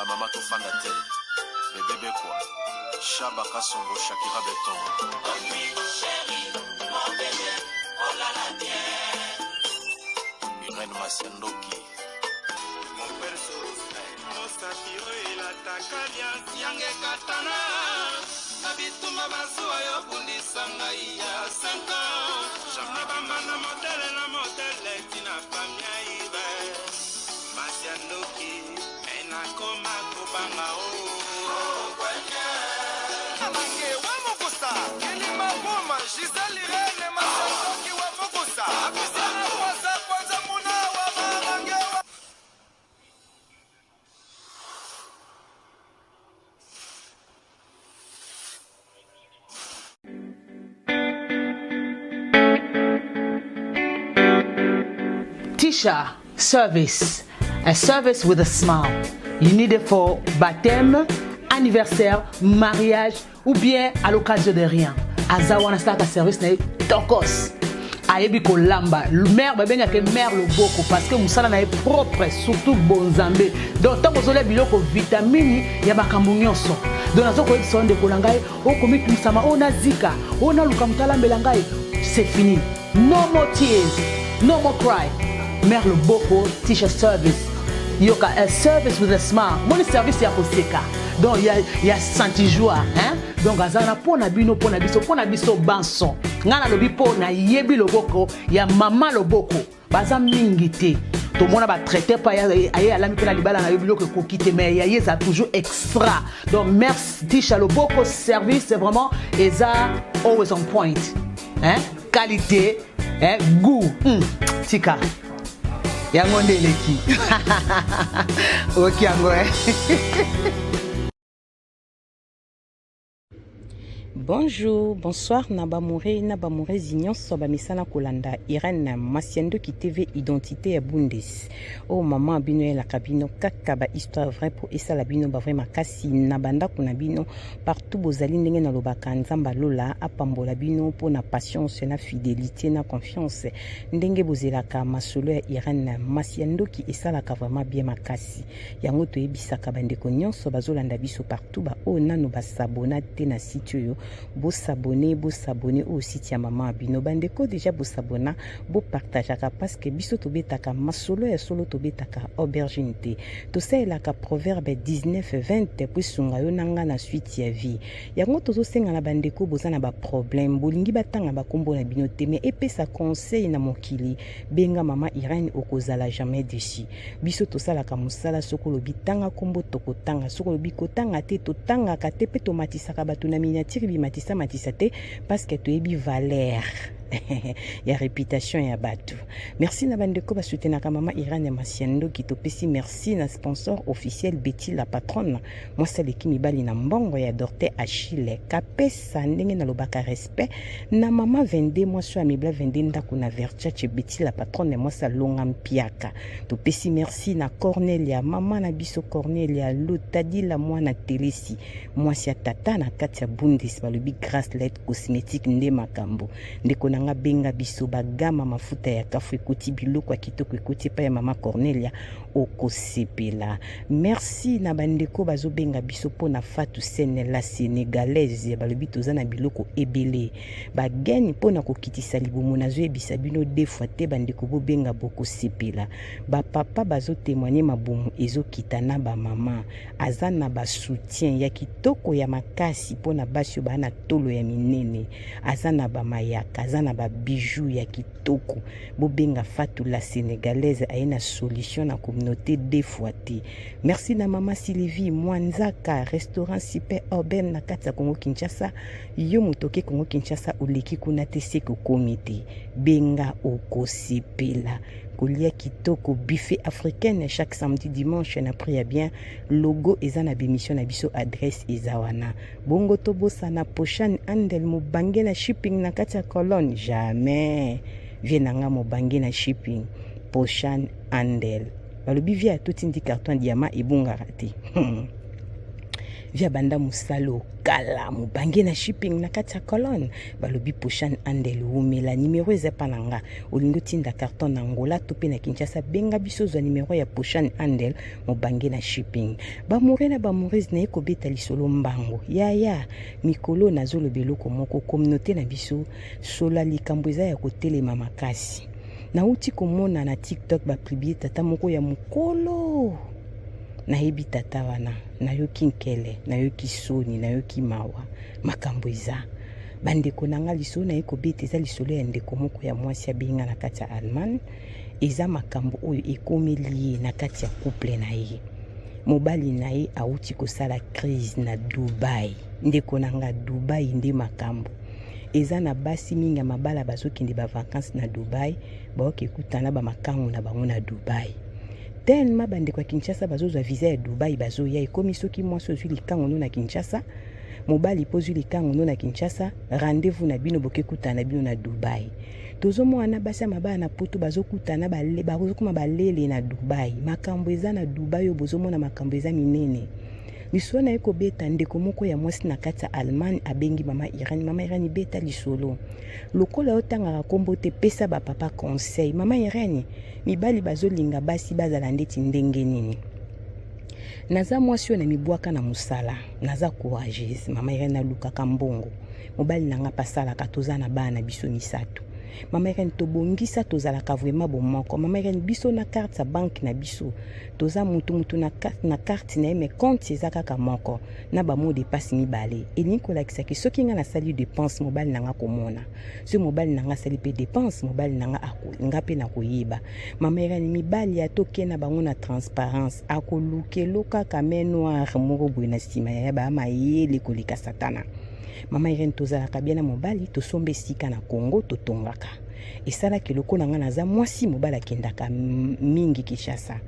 Bamama tofanda te. Bebe Bekwa, Shaba Kasongo, Shakira Beton. Irène Masiandoki. Mosapi oyo elataka liasi yange ekatana na bitumba bazuwa yo bundisa ngai ya 5 ans na bambanda modele na modele tina famia ibe masi ya ndoki me nakoma kobanga o Amange wa Mukusa, Kilima Buma, Gisèle Irene, Masandoki wa Mukusa, Apisiana Kwanza Kwanza Muna wa Mamange wa Tisha Service, a service with a smile. You need it for baptême, anniversaire, mariage ou bien à l'occasion de rien. Aza wana asalaka service na ye tokos. Ayebi kolamba. Mère babengaka ye mère loboko parce que mosala na ye propre, surtout bonzambe. Donc ntango ozolia biloko vitamini ya makambo nyonso. Donc nazo koyebisa yo ndeko na ngai, okomitungisama, oyo nazika, oyo naluka moto alambela ngai, c'est fini. No more tears, no more cry. Mère loboko, Tisha Service. Yoka, a service with a smile. Moni service ya koseka. Donc ya ya senti joie, hein? Donc aza na pona bino, pona biso, pona biso banso. Nga nalobi po na yebi loboko ya mama loboko. Baza mingi te. Tomona ba traité pa aye alami pe na libala na yo biloko ekoki te mais ya ye eza toujours extra. Donc merci Tisha loboko service c'est vraiment eza always on point. Hein? Qualité, hein? Goût. Tika. Yango nde eleki. Oki yango eh. Bonjour, bonsoir na bamoure na bamourezi nyonso bamesana kolanda Irène Masiandoki TV identité ya Bundes. Oh maman bino elaka bino kaka ba histoire vraie po esala bino ba vrai makasi na bandako na bino partout bozali ndenge nalobaka Nzambe alola apambola bino po na patience na fidelité na confiance ndenge bozelaka masolo ya Irène Masiandoki esalaka vraiment bien makasi. Yango toyebisaka bandeko nyonso bazolanda biso partout ba oyo nanu basabona te na site oyo, bosabone, bosabone oyo site ya mama bino. Bandeko deja bosabona, bopartageaka parce que biso tobetaka masolo ya solo, tobetaka aubergine te. Tosalelaka proverbe 19 20 po esunga yo na nga na suite ya vie. Yango tozosenga na bandeko boza na ba problème, bolingi batanga bakombo na bino te mais epesa conseil na mokili, benga mama Irène okozala jamais déçu. Biso tosalaka mosala, soki olobi tanga kombo tokotanga, soki olobi kotanga te totangaka te, pe tomatisaka bato na miniature bimatisa matisa te parce que toyebi valeur ya réputation ya bato. Merci na bandeko basoutenaka mama Irène Masiandoki, topesi merci na sponsor officiel Betty la patronne, mwasi aleki mibali na mbongo ya Dorte Achille Kapesa, ndenge nalobaka respect na mama 22 mwasi oyo amibla 22 ndako na Versace. Betty la patronne mwasi alonga mpiaka. Topesi merci na Cornelia, mama na biso Cornelia Lutadila mwana Telesi, mwasi ya tata na kati ya Bundes, balobi Grace Light Cosmétique nde makambo. Ndeko na nga benga biso bagama mafuta ya kafu ekoti, biloko ya kitoko ekoti epai ya mama Cornelia, okosepela. Merci na bandeko bazobenga biso mpo na Fatou Sene la Sénégalaise, balobi toza na biloko ebele bagene mpo na kokitisa libumu. Nazoyebisa bino deux fois te bandeko, bobenga bokosepela. Bapapa bazotémoigne mabumu ezokita na bamama, aza na basoutien ya kitoko ya makasi mpo na basi oyo baa na tolo ya minene, aza na bamayaka, aza na babijou ya kitoko. Bobenga Fatou la Sénégalaise, aye na solution na communauté deux fois te. Merci na mama Sylvie Mwanzaka, restaurant Super Urbain na kati ya Congo Kinshasa. Yo moto oke Congo Kinshasa oleki kuna te seke okomi te, benga okosepela kolia kitoko. Buffet africaine chaque samedi dimanche na prix ya bien. Logo eza na bémission na biso, adresse eza wana. Bongo tobosana Pochane Andel mobange na shipping na kati ya Cologne, jamais vie na nga mobange na shipping Pochane Andel. Balobi vie atotindi carton diamant ebungaka te. Vie abanda mosala okala mobange na shipping na kati ya colonne balobi Poshan Andel wumela numero eza epa na nga olingi otinda carton na Angola to pe na Kinshasa benga biso zwa numero ya Poshan Andel mobange na shipping bamoure na bamourese naye kobeta lisolo mbango yaya mikolo nazoloba eloko moko communauté na biso sola likambo eza ya kotelema makasi nauti komona na tiktok bapublie tata moko ya mokolo nayebi tata wana nayoki nkele nayoki soni nayoki mawa makambo eza bandeko na nga lisolo naye kobeta eza lisolo ya ndeko moko ya mwasi abenga na kati ya allemagne eza makambo oyo ekomeli ye na kati ya couple na ye mobali na ye awuti kosala crise na dubai ndeko na nga dubai nde makambo eza na basi mingi ya mabala bazokende bavacance na dubai baoke kutana bamakangu na bango na dubai tellement bandeko ya kinshasa bazozwa visa ya dubai bazoya ekomi soki mwasi ozwi likango no na kinshasa mobali mpo ozwi likango no na kinshasa rendez-vous na bino bokekutana na bino na dubai tozomona na basi ya mabala na poto bazokutana bazokoma balele na dubai makambo eza na dubai oyo bozomona makambo eza minene lisolo na ye kobeta ndeko moko ya mwasi na kati ya allemagne abengi mama irene mama irene beta lisolo lokola otangaka nkombo te pesa bapapa conseil mama irene mibali bazolinga basi bazala ndeti ndenge nini naza mwasi oyo na mibwaka na mosala naza courageuse mama irene nalukaka mbongo mobali na nga mpe asalaka toza na bana na biso misato mama irene tobongisa tozalaka vraiment bomoko mama irene biso na carte ya banke na biso toza mutu mutu na, na carte na ye mais compte eza kaka moko na ba mot de passe mibale elingi kolakisa ke soki nga nasali dépense mobali na nga komona soki mobali na nga asali mpe dépense mobali na nga nga mpe nakoyeba mama irene mibali ya toke na bango na transparence akolukelo kaka main noire moko boye na nsima yaya baya mayele koleka satana mama irene tozalaka bien na mobali tosomba esika na congo totongaka esalaki lokola nga naza mwasi mobali akendaka mingi kinshasa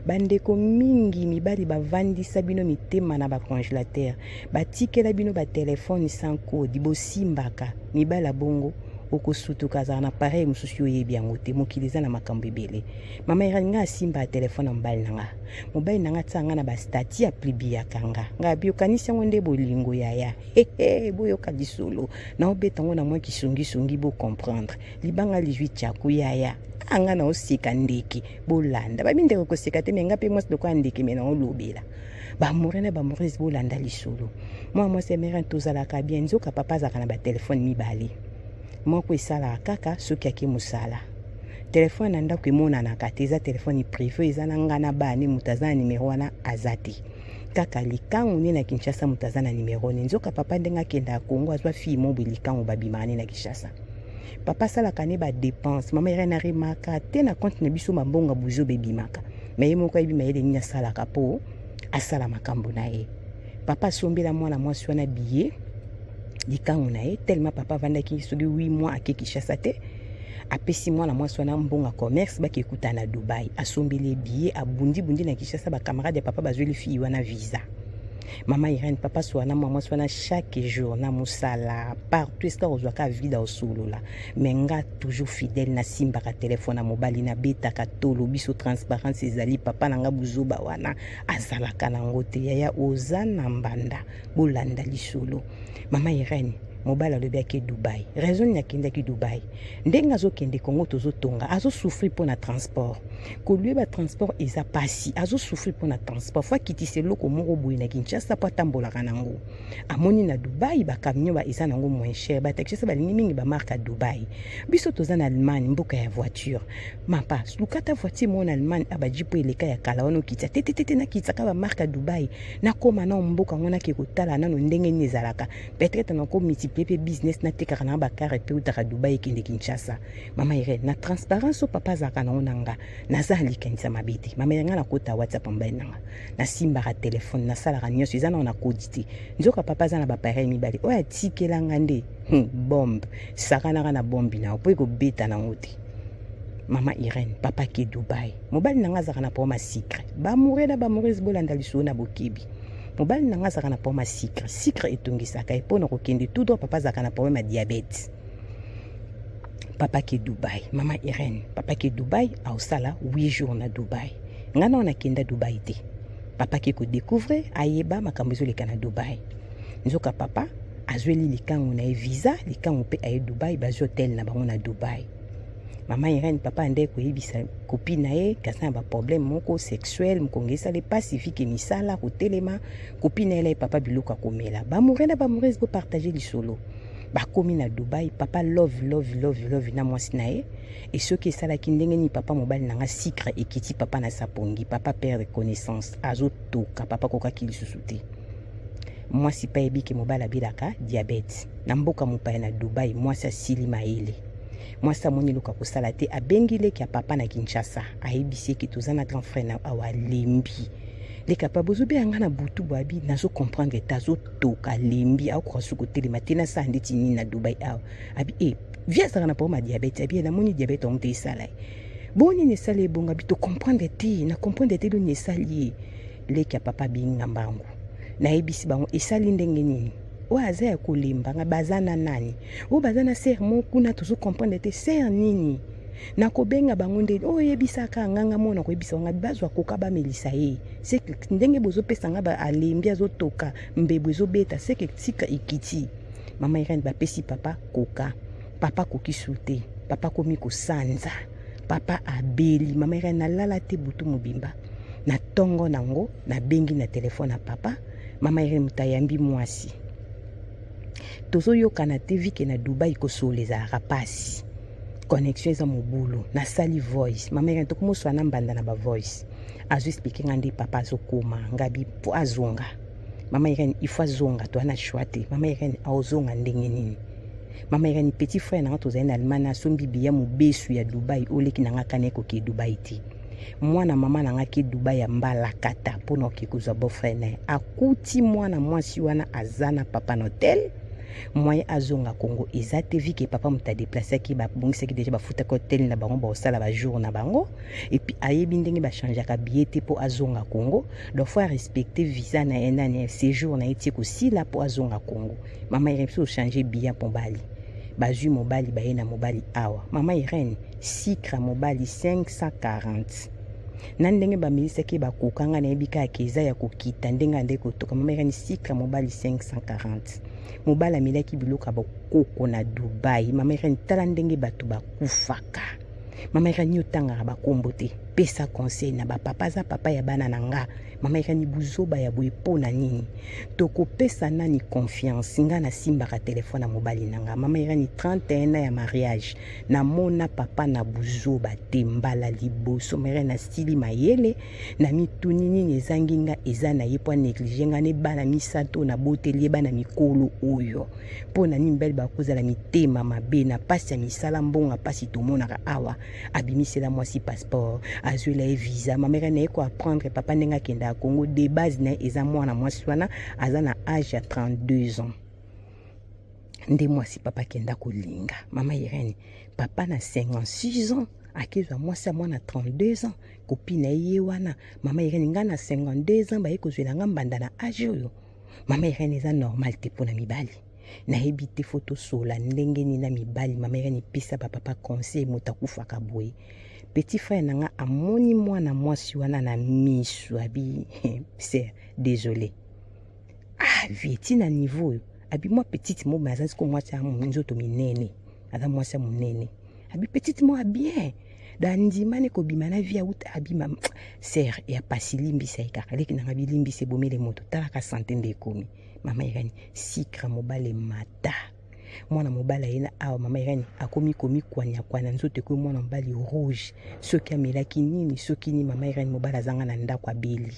bandeko mingi mibali bavandisa bino mitema na bacongélateur batikela bino batelefone sans code bosimbaka mibali ya bongo okosutuka azala na pareil mosusu yo oyebi yango te mokili eza na makambo ebele mama irani nga asimba ya telefone ya mobali na nga mobali na nga atia nga na bastati ya plibiyaka nga nga biokanisi yango nde bolingo yaya hehe boyoka lisolo naobeta yango na mwa kisongisongi bocomprendre libanga lizwi tyaku yaya anga naoseka ndeke bolanda babi ndeke koseka te me nga mpe mwasi lokola ndeke me naolobela bamoure na bamourese bolanda lisolo mwa mwasi ya mere tozalaka bien nzoka papa azalaka na batelefone mibale moko esalaka kaka soki ake mosala telefone na ndako emonanaka te eza telefone prive eza na nga na bana moto aza na nimero wana aza te kaka likangu nde na kinshasa moto aza na nimero ne nzoka papa ndenge akendaka kongo azwa fille mobwe likangu babimaka ne na kinshasa papa asalaka ne badepense mama irene aremaka te na compte na biso mambongo ya buzoba ebimaka me ye moko ayebi mayele nini asalaka mpo asala makambo na ye papa asombela mwana mwasi wana billet likangu na ye tellement papa avandaki soki 8 mois ake kinshasa te apesi mwana mwasi wana mbongo ya commerce bake ekuta na dubai asombeli ye billet abundibundi na kinshasa bacamarade ya papa bazweli fille wana visa mama irene papa swana mwa mwasi wana chaque jour na mosala partout esika kozwaka vida osolola me nga toujours fidèle nasimbaka telefone ya mobali nabetaka tolo biso transparence ezali papa na nga buzoba wana azalaka nango te yaya oza na mbanda bolanda lisolo mama irene mobali alobi ake dubai raison nini akendaki dubai ndenge azokende congo tozotonga azosouffrir mpo na transport kolue batransport eza mpasi azosouffrir mpo na transport fo akitisa eloko moko boye na kinshasa mpo atambolaka nango amoni na dubai bacamion ba eza nango moins cher bato ya kinshasa balingi mingi bamarke ya dubai biso toza na allemagne mboka ya voiture mapa lukata voiture moko na allemagne abajipo eleka ya kala wana okitisa tetetete nakitisaka bamarke ya dubai nakoma nao mboka yango nake kotala nano ndenge nini ezalaka peut-être nako multiplier mpe business natekaka na bakare mpe utaka dubai ekende kinshasa mama irene na transparence oyo papa azalaka nango na nga naza na likanisa mabe te mama irene nga nakota whatsapp mobali na nga nasimbaka telefone nasalaka nyonso eza nao na kodi te nzoka papa aza na bapareil mibale oyo atikela nga nde bombe sakanaka na bombe na yo mpo ekobeta nango te mama irene papa ke dubai mobali na nga azalaka na problème ya sucre bamoure na bamourese bolanda lisolo na bokebi mobali na nga azalaka na problème ya sucre sucre etungisaka ye mpo na kokende tout droit papa azalaka na problème ya diabète papa ke dubai mama irene papa ke dubai aosala 8 jours na dubai ngai nao nakenda dubai te. Papa ake kodécouvrir, ayeba makambo ezoleka na Dubai. Nzoka papa azweli likango na ye visa, likango mpe aye Dubai, bazwi hotel na bango na Dubai. Mama Irene, papa ande koyebisa copine na ye kasi na baproblème moko sexuel, mokongo esala epasi vike misala kotelema. Copine na ye elai papa biloko ya komela. Bamoure na bamourese bopartage lisolo. Bakomi na Dubai, papa love love love love na mwasi na ye. E soki esalaki ndenge nini papa mobali na nga sucre ekiti, papa na sapongi, papa perdre connaissance, azotoka, papa akokaki lisusu te. Mwasi mpe ayebi ke mobali abelaka diabète na mboka mopaya na Dubai. Mwasi asili mayele, mwasi amoni eloko kosala te, abengi leki ya papa na Kinshasa, ayebisi eke toza na grand frère na awa, alembi. Leki papa bozobeya nga na butu boabi nazo comprendre te, azotoka, alembi, akoka su kotelema te, nasala ndeti nini na Dubai awa? Abi e vie azalaka na problème ya diabète. Abi namoni diabète yango te esala ye bo nini, esala ebonga bi tocomprendre te, na comprendre te loni esali ye. Leki ya papa abengi nga mbangu, nayebisi bango esali ndenge nini, oyo aza ya kolemba nga, baza na nani, oyo baza na sœur moko kuna, tozocomprendre te sœur nini, nakobenga bango nde oyo oyebisaka nganga mona koyebisa bango bazwa koka bamelisa ye seke ndenge bozopesa nga, alembi, azotoka, mbebo ezobeta, seke tika ekiti. Mama Irene, bapesi papa koka, papa akoki su te, papa akomi kosanza, papa abeli. Mama Irene, nalala te butu mobimba. Na ntongo nango nabengi na telefone ya papa. Mama Irene, moto ayambi mwasi, tozoyokana te vike na Dubai kosola ezalaka mpasi, connexion eza mobulu. Nasali voice, mama Irene, tokomoswa na mbanda na bavoice, azo expliquer nga nde papa azokoma ngabi po azonga. Mama Irene, il faut azonga, toza na choix te. Mama Irene, aozonga ndenge nini? Mama Irene, petit frère nanga tozali na Allemagne asombi biya mobesu ya Dubai, oleki nanga kana ekoke Dubai te. Mwana mama nanga ke Dubai ya mbalakata mpona oke kozwa beau-frère na ye, akuti mwana mwasi wana aza na papa na hotel. Moyen azonga Congo eza te vike papa moto adéplaçaki, babongisaki déjà, bafutaki hotel na bango, baosala bajour na bango. Et puis ayebi ndenge bachangeaka billet te mpo azonga Congo, donc faut arespecte visa na ye, nani, séjour na ye tie kosila mpo azonga Congo. Mama Irene, biso ochange billet mobali, bazwi mobali, baye na mobali awa. Mama Irene, sucre mobali 540 na ndenge bamelisaki bakoka, nga nayebi kaka eza ya kokita ndenge ande kotoka. Mama Irene, sucre mobali 540, mobali amelaki biloko ya bokoko na Dubai. Mama Irene, tala ndenge bato bakufaka. Mama Irene, otangaka bakombo te, pesa conseil na bapapa, aza papa ya bana na nga. Mama Irene, buzoba ya boye mpo na nini? Tokopesa nani confiance? Nga nasimbaka telefone ya mobali na nga. Mama Irene, 31 ya mariage, namona papa na buzoba te, mbala liboso. Mama Irene, nasili mayele na mituni nini ezangi nga eza na ye mpo anéglige nga ne bana misato naboteli ye, bana mikolo oyo. Mpo na nini mibali bakozala mitema mabe na pasi ya misala, mbongo pasi tomonaka awa? Abimisela mwasi passeport, azwela ye visa. Mama Irene, naye koapprendre papa ndenge akendaka Congo de base na ye eza mwana mwasi wana aza na age ya 32 ans nde mwasi papa akenda kolinga. Mama Irene, papa na 56 ans akezwa mwasi ya mwana 32 ans, copine na ye wana. Mama Irene, ngai na 52 ans baye kozwela nga mbanda na age oyo. Mama Irene, eza normal te mpona mibali. Nayebi te faut tosola ndenge nini na mibali. Mama Irene, epesa bapapa conseil, moto akufaka boye. Petit frère na nga amoni mwana mwasi wana na miso, abi sœur, désolé, ah vie ti na niveau oyo. Abi mwa petite mo aza siko mwasi ya nzoto minene, aza mwasi ya monene. Abi petite mo bien dandimani kobima na vie auta. Abima sœur ya pasi, limbisa ye kaka, leki nanga bilimbisa, ebomele moto, talaka santé nde ekomi. Mama Irene, sucre mobali mata, mwana mobali aye na awa. Mama Irene, akomi komikwanyakwana, nzoto ekomi mwana mobali rouge, soki amelaki nini, soki nini. Mama Irene, mobali azanga na ndako, abeli,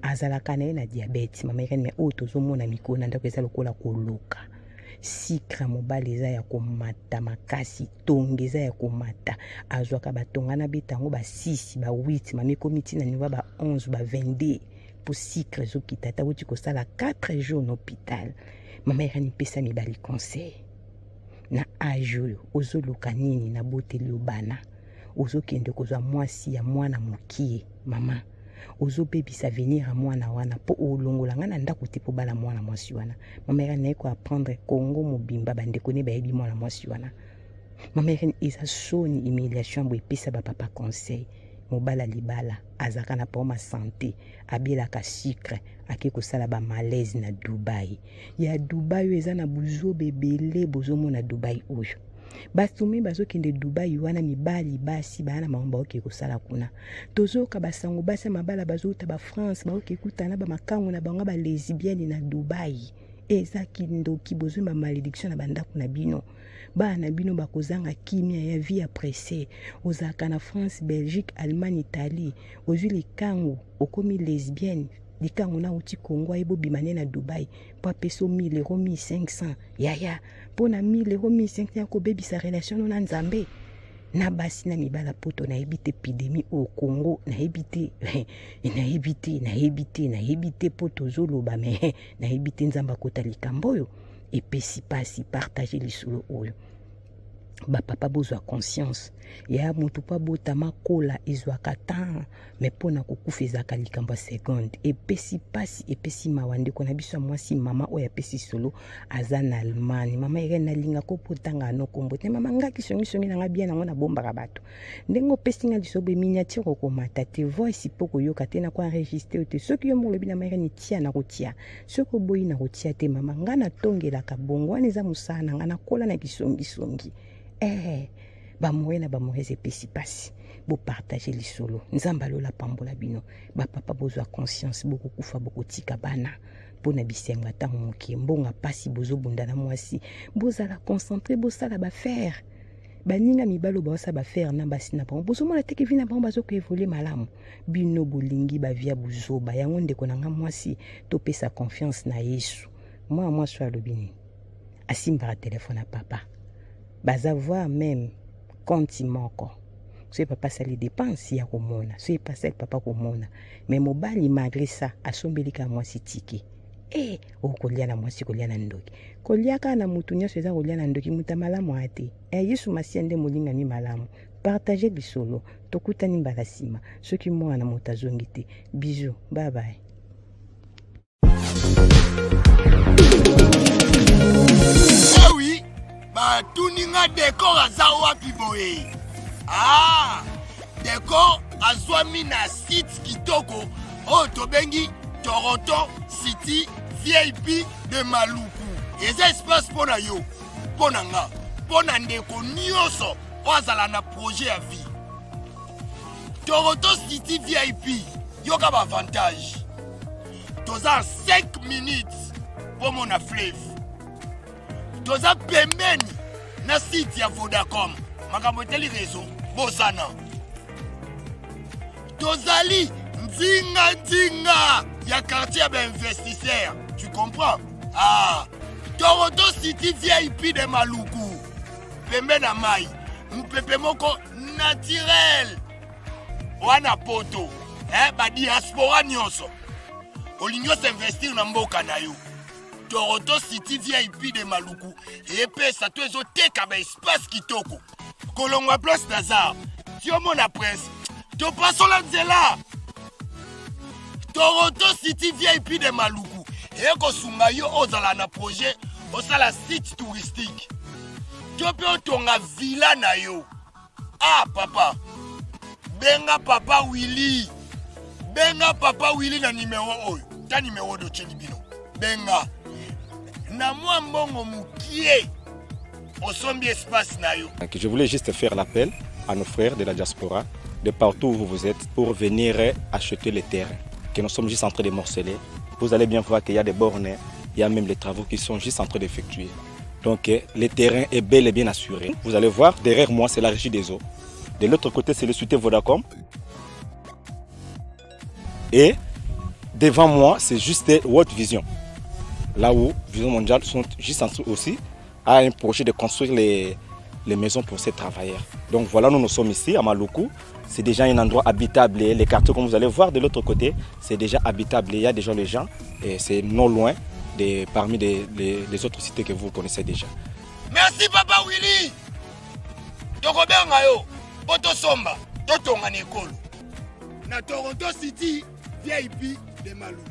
azalaka na ye na diabète. Mama Irene, mais oyo tozomona mikolo na ndako eza lokola koloka. Sucre mobali eza ya komata makasi, tonga eza ya komata, azwaka batonga na beta yango ba 6, ba 8, mama ekomi ntina niveau ba 11, ba 22 mpo sucre ezokita. Ata wuti kosala 4 jours na hôpital. Mama Irene, pesa mibali conseil na age oyo ozoluka nini? Naboteli yo bana, ozokende kozwa mwasi ya mwana mokie. Mama, ozobebisa avenir ya mwana wana mpo olongola ngai na ndako te mpo bala mwana mwasi wana. Mama Irene, naye koapprendre Congo mobimba, bandeko ne bayebi mwana mwasi wana. Mama Irene, eza soni, humiliation boye. Epesa bapapa conseil. Mobali ya libala azalaka na problème ya sante, abelaka sucre, ake kosala ba malaise na Dubai. Ya Dubai oyo eza na buzoba ebele, bozomona Dubai oyo. Bato mingi bazokende Dubai wana, mibali basi baya na bango baoke kosala kuna. Tozoyoka basango basi ya mabala bazouta ba France baoke kutana ba makangu na bango ba lesbienne na Dubai. Eza kindoki, bozwi ba malediction na bandako na bino. Bana na bino bakozanga kimia ya vie ya presse. Ozalaka na France, Belgique, Allemagne, Italie, ozwi likangu okomi lesbienne, likangu na uti Congo aye bobima ne na Dubai po apesa yo 1000 euro 1500. Yaya, po na 1000 euro 1500 ya kobebisa relation no na Nzambe. Na basi na mibala poto nayebi te epidemie oyo Congo nayebi te nayebi te nayebi te nayebi te po tozoloba me nayebi te Nzambe akota likambo oyo epesi pasi. Partage lisolo oyo bapapa bozwa conscience ya motu mpo abotama kola ezwaka temps me mpo na kokufa ezalaka likambo ya seconde. Epesi pasi, epesi mawa. Ndeko na biso ya mwasi mama oyo apesi solo aza na Allemagne. Mama Irene nalinga ko mpo otanga no kombo te mama, nga kisongisongi na nga bien nango nabombaka bato ndenge opesi nga liso boye miniature okomata te voice mpo koyoka te na koenregistre te. Soki yo moko olobi na mama Irene tia na kotia, soki oboyi na kotia te mama, nga natongelaka bongo wana eza mosala na nga, nakola na kisongisongi. Bamoye na bamoyese epesi pasi. Bopartage lisolo, Nzambe alola pambola bino. Bapapa bozwa conscience, bokokufa bokotika bana mpo na bisengo ya ntango moke, mbongo pasi bozobunda na mwasi. Bozala concentré, bosala bafaire. Baninga mibali oyo baosala bafaire na basi na bango, bozomona te ke vi na bango bazokoevolue malamu. Bino bolingi bavia buzoba yango. Ndeko na nga mwasi, topesa confiance na Yesu. Mwana mwasi oyo alobi nini? Asimbaka telefone ya papa, baza voir même compte moko. Soki papa asali dépense ya komona, soki asali papa komona, mais mobali malgré ça asombeli kaka mwasi tike. E okolia na mwasi, kolia na ndoki, kolia kaka na mutu nyonso eza kolia na ndoki. Moto ya malamu aya te. Yesu Masiya nde molingami malamu. Partage lisolo, tokutani mbala nsima soki mwana moto azongi te. Bisous, bye bye. Oui, batuni nga decor aza wapi boye? Ah, decor azwami na site kitoko oyo tobengi Toronto City VIP de Maluku. Eza espace mpo na yo, mpo na nga, mpo na ndeko nyonso oyo azala na projet ya vie. Toronto City VIP, yoka ba avantage. Toza 5 minutes mpo mona fleuve. Toza pembeni na site ya Vodacom. Makambo etali réseau, bosana. Tozali nzinga nzinga ya quartier ya ba investisseur. Tu comprends? Ah, Toronto City VIP de Maluku. Pembe na mai, mupepe moko naturel. Wana poto, ba diaspora nyonso. Olingi osinvestir na mboka na yo. Toronto City VIP de Maluku epesa to ezoteka ba espace kitoko. Kolongwa place Nazar, tiomona prince, topasola nzela. Toronto City VIP de Maluku ekosunga yo ozala na projet osala site touristique to mpe otonga villa na yo. Ah papa, benga papa Willy, benga papa Willy na numero oyo, ta numero dotieli bino. Benga na mwa mbongo mokie osombi espace na yo. Je voulais juste faire l'appel à nos frères de la diaspora, de partout où vous êtes, pour venir acheter les terrains que nous sommes juste en train de morceler. Vous allez bien voir qu'il y a des bornes, il y a même les travaux qui sont juste en train d'effectuer. Donc le terrain est bel et bien assuré. Vous allez voir, derrière moi, c'est la régie des eaux. De l'autre côté, c'est le cité Vodacom. Et devant moi, c'est juste World Vision. Là où Vision Mondiale sont juste en dessous aussi, a un projet de construire les maisons pour ces travailleurs. Donc voilà, nous nous sommes ici à Maluku. C'est déjà un endroit habitable. Les quartiers, comme vous allez voir de l'autre côté, c'est déjà habitable. Il y a déjà les gens et c'est non loin de, parmi les autres cités que vous connaissez déjà. Merci papa Willy. Tokobenga yo po tosomba totonga na ekolo na Toronto City VIP de Maluku.